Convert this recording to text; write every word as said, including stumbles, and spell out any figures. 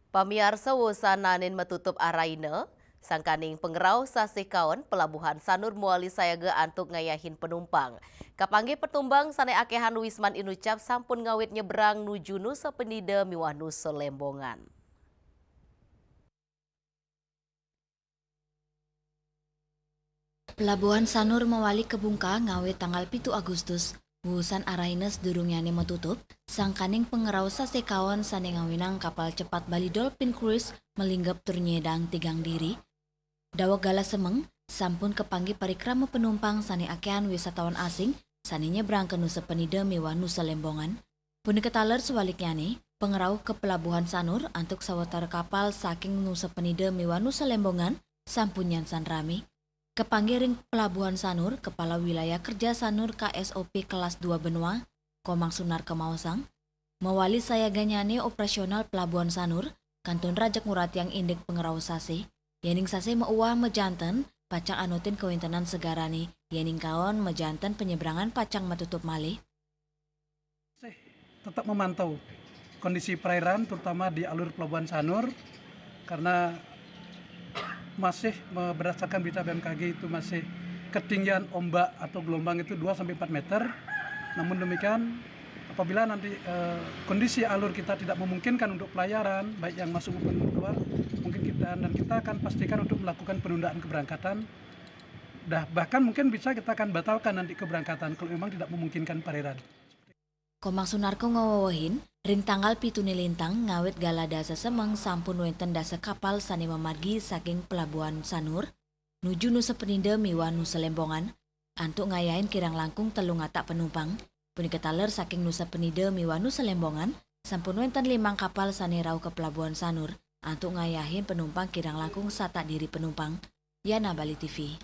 Pamiarsa, wusan nanin matutup araina, sangkaning pangrauh sasih kaon, Pelabuhan Sanur mawali sayaga antuk ngayahin panumpang. Kapanggih panumpang sané akéhan wisman inucap sampun ngawit nyebrang nuju Nusa Penida miwah Nusa Lembongan. Pelabuhan Sanur mawali kabungkah ngawit tanggal pitu Agustus. Wusan araina sadurungnyané matutup, sangkaning pangrauh sasih kaon sané ngawinang kapal cepat Bali Dolphin Cruise malinggep tur nyédang tigang diri. Daweg galah semeng, sampun kapanggih parikrama panumpang sané akéhan wisatawan asing sané nyebrang ka Nusa Penida miwah Nusa Lembongan. Punika taler sawaliknyané, pangrauh ka Pelabuhan Sanur antuk sawatara kapal saking Nusa Penida miwah Nusa Lembongan sampun nyansan ramé. Kapanggih ring Pelabuhan Sanur, Kepala Wilayah Kerja Sanur K S O P kelas dua Benoa, Komang Sunarka maosang, mawali sayaganyané operasional Pelabuhan Sanur, kantun rajeg nguratiang indik pangrauh sasih. Yéning sasih mauwah majanten, pacang anutin kawéntenan segarané, yéning kaon majanten panyebrangan pacang matutup malih. Masih tetap memantau kondisi perairan, terutama di alur Pelabuhan Sanur, karena masih me-, berdasarkan berita B M K G itu masih ketinggian ombak atau gelombang itu dua sampai empat meter. Namun demikian, apabila nanti, eh, kondisi alur kita tidak memungkinkan untuk pelayaran, baik yang masuk maupun keluar, mungkin kita, dan kita akan pastikan untuk melakukan penundaan keberangkatan. Dah, bahkan mungkin bisa kita akan batalkan nanti keberangkatan kalau memang tidak memungkinkan perairan. Komang Sunarka ngawewehin, ring tanggal pituné lintang ngawit galah dasa semeng sampun wénten dasa kapal sané mamargi saking Pelabuhan Sanur nuju Nusa Penida miwah Nusa Lembongan, antuk ngayahin kirang langkung telung atak panumpang. Punika taler saking Nusa Penida miwah Nusa Lembongan, sampun wénten limang kapal sané rauh ka Pelabuhan Sanur, antuk ngayahin panumpang kirang langkung satak diri panumpang. Yana, Bali T V.